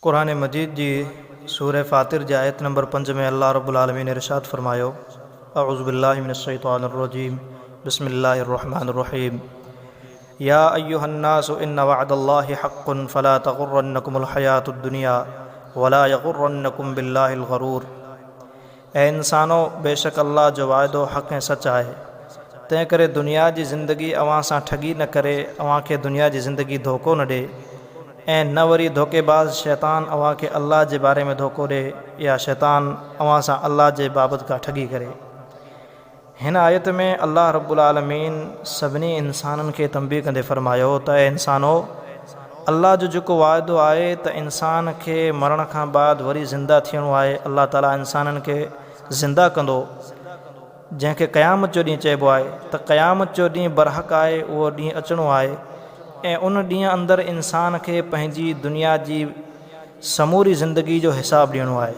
قرآن مجيد جي سورة فاطر جي آيت نمبر 5 ۾ الله رب العالمين ارشاد فرمايو، اعوذ بالله من الشيطان الرجيم بسم الله الرحمن الرحيم يا ايها الناس ان وعد الله حق فلا تغرنكم الحياة الدنيا ولا يغرنكم بالله الغرور اي انسانو! بيشڪ الله جو وعدو حق ۽ سچ آهي، تنهنڪري دنيا جي زندگي اوهان سان ٺڳي نه ڪري، اوهان کي دنيا جي زندگي ڌوڪو نه ڏئي ۽ نه وري ڌوڪيباز شيطان اوهان کي الله جي باري ۾ ڌوڪو ڏئي يا شيطان اوهان سان الله جي بابت ڪا ٺڳي ڪري. هن آيت ۾ الله رب العالمين سڀني انسانن کي تنبيهه ڪندي فرمايو ته اي انسانو! الله جو جيڪو واعدو آهي ته انسان کي مرڻ کان بعد وري زنده ٿيڻو آهي، الله تعالي انسانن کي زنده ڪندو، جنهن کي قيامت جو ڏينهن چئبو آهي ته قيامت جو ڏينهن برحق آهي، اهو ڏينهن اچڻو آهي ۽ ان ڏينهن اندر انسان کي پنهنجي دنيا جي سموري زندگي جو حساب ڏيڻو آهي.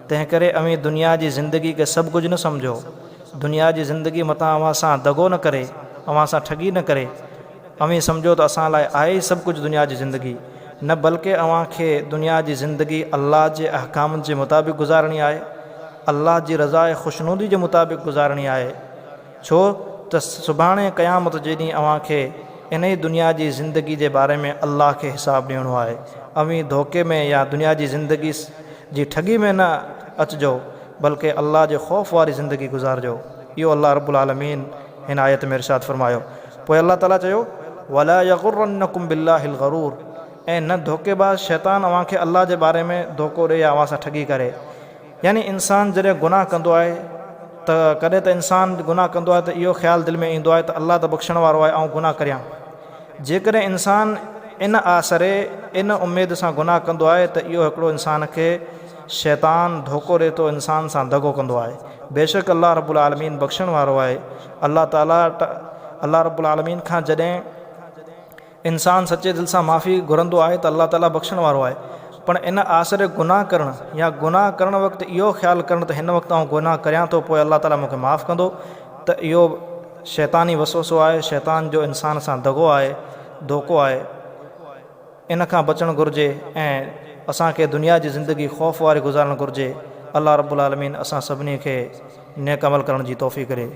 تنهنڪري اوهين دنيا جي زندگي کي سڀ ڪجهه نه سمجهو. دنيا جي زندگي متان اوهان سان دغو نه ڪري، اوهان سان ٺڳي نه ڪري. اوهين سمجهو ته اسان لاء آهي ئي سڀ ڪجهه دنيا جي زندگي. نه بلڪه اوهان کي دنيا جي زندگي الله جي احڪامن جي مطابق گذارڻي آهي. الله جي رضا ۽ خوشنودي جي مطابق گذارڻي آهي. ڇو ته سڀاڻي قيامت جي ڏينهن اوهان کي انهيء دنيا جي زندگي جي باري ۾ الله کي حساب ڏيڻو آهي. اوهين ڌوڪي ۾ يا دنيا جي زندگي جي ٺڳي ۾ نه اچجو، بلڪه الله جي خوف واري زندگي گذارجو. اهو الله رب العالمين هن آيت ۾ ارشاد فرمايو. پوء الله تعاليٰ چيو، ولا يغرنڪم بالله الغرور ۽ نه ڌوڪيباز شيطان اوهان کي الله جي باري ۾ ڌوڪو ڏئي يا اوهان سان ٺڳي ڪري. يعني انسان جڏهن گناهه ڪندو آهي ته ڪڏهن ته انسان گناهه ڪندو آهي ته اهو خيال دل ۾ ايندو آهي ته الله ته بخشڻ وارو آهي آئون گناهه ڪريان. جيڪڏهن انسان ان آسري ان اميد سان گناهه ڪندو آهي ته اهو هڪڙو انسان کي شيطان ڌوڪو ڏئي ٿو انسان سان دغو ڪندو آهي. بيشڪ الله رب العالمين بخشڻ وارو آهي. الله تعالي الله رب العالمين کان جڏهن. انسان سچي دل سان معافي گهرندو آهي ته الله تعاليٰ بخشڻ وارو آهي پر ان آسري گناهه ڪرڻ يا گناهه ڪرڻ وقت اهو خيال ڪرڻ ته هن وقت آئون گناهه ڪريان ٿو پوء الله تعاليٰ مون کي معاف ڪندو ته اهو شيطاني وسوسو آهي شيطان جو انسان سان دغو آهي ڌوڪو آهي ان کان بچڻ گهرجي ۽ اسان کي دنيا جي زندگي خوف واري گذارڻ گهرجي الله رب العالمين اسان سڀني کي نيڪ عمل ڪرڻ جي توفيق ڏي.